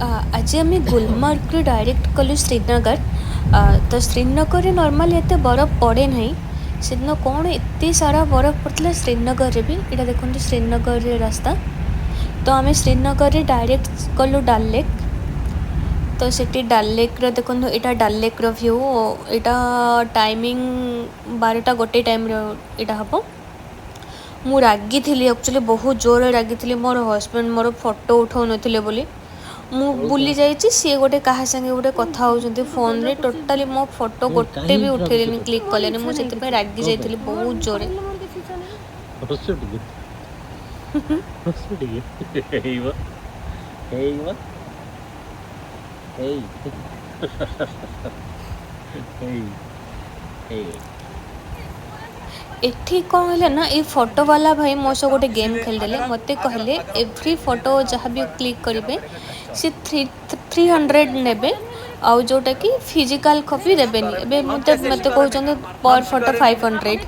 ଆଜି ଆମେ ଗୁଲମାର୍ଗରୁ ଡାଇରେକ୍ଟ ଗଲୁ ଶ୍ରୀନଗର। ତ ଶ୍ରୀନଗରରେ ନର୍ମାଲି ଏତେ ବରଫ ପଡ଼େ ନାହିଁ। ସେଦିନ କ'ଣ ଏତେ ସାରା ବରଫ ପଡ଼ିଥିଲା ଶ୍ରୀନଗରରେ ବି। ଏଇଟା ଦେଖନ୍ତୁ, ଶ୍ରୀନଗରରେ ରାସ୍ତା। ତ ଆମେ ଶ୍ରୀନଗରରେ ଡାଇରେକ୍ଟ ଗଲୁ ଡାଲ ଲେକ୍। ତ ସେଠି ଡାଲ ଲେକ୍ର ଦେଖନ୍ତୁ, ଏଇଟା ଡାଲ ଲେକ୍ର ଭ୍ୟୁ। ଏଇଟା ଟାଇମିଂ 12ଟା 1 ଟାଇମ୍ର ଏଇଟା ହେବ। ମୁଁ ରାଗିଥିଲି, ଆକ୍ଚୁଆଲି ବହୁତ ଜୋରରେ ରାଗିଥିଲି, ମୋର ହଜବେଣ୍ଡ ମୋର ଫଟୋ ଉଠାଉନଥିଲେ ବୋଲି। ମୁଁ ବୁଲି ଯାଇଛି, ସିଏ ଗୋଟେ କାହା ସାଙ୍ଗେ ଗୋଟେ କଥା ହେଉଛନ୍ତି ଫୋନ୍ରେ। ଟୋଟାଲି ମୋ ଫଟୋ ଗୋଟେ ବି ଉଠେଇଲେନି, କ୍ଲିକ୍ କଲେନି। ମୁଁ ସେଥିପାଇଁ ରାଗି ଯାଇଥିଲି ବହୁତ ଜୋରେ। ମୋର କିଛି ଇଚ୍ଛା ନାହିଁ। ହସ ଟିକେ, ହସ ଟିକେ। ହେଇ ବା, ହେଇ ବା, ହେଇ ହେଇ ହେଇ। ଏଠି କ'ଣ ହେଲା ନା, ଏଇ ଫଟୋ ବାଲା ଭାଇ ମୋ ସହ ଗୋଟେ ଗେମ୍ ଖେଳିଦେଲେ। ମୋତେ କହିଲେ ଏଭ୍ରି ଫଟୋ ଯାହା ବି କ୍ଲିକ୍ କରିବେ, ସେ 300 ନେବେ ଆଉ ଯେଉଁଟାକି ଫିଜିକାଲ୍ କପି ଦେବେନି। ଏବେ ମୋତେ କହୁଛନ୍ତି ପର୍ ଫଟୋ 500।